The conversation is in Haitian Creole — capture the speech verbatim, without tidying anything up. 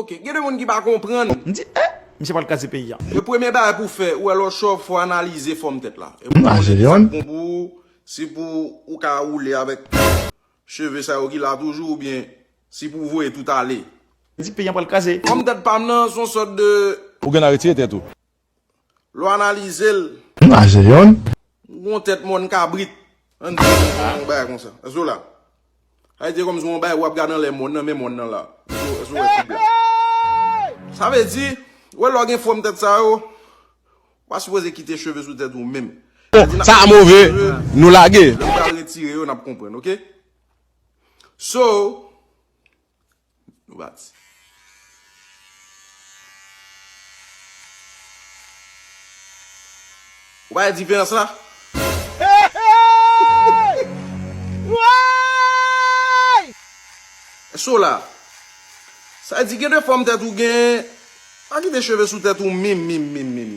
Ok, gen de moun ki pa konprann. M di, eh, misye pral kraze peyi a. E premye bagay pou fè, ou wè lè w chòv, fò analize fòm tèt la. E m lage yonn. Si pou ou ka woule avèk cheve sa yo ki la toujou, oubyen si pou voye tout ale. Di peyi a pral kraze. Fòm tèt pa m nan, se yon sòt de. Ou gen a retire tèt ou. Lè w analize l, m lage yonn. Yon tèt mòn kabrit. Ann di yon bagay konsa. Èske w la? Sa vle di kòmsi yon bagay w ap gade anlè mòn nan, men mòn nan la. Èske w wè koub la? Sa vle di, wè lè w gen fòm tèt sa yo, w pa sipoze kite cheve sou tèt ou menm. Bon, sa move, nou lage. Lè m pral retire yo, n ap konprann, ok? So, nou pati. Ou pa wè diferans la? Èske w la? Sa vle di gen de fòm tèt ou gen, pa kite cheve sou tèt ou menm, menm, menm, menm.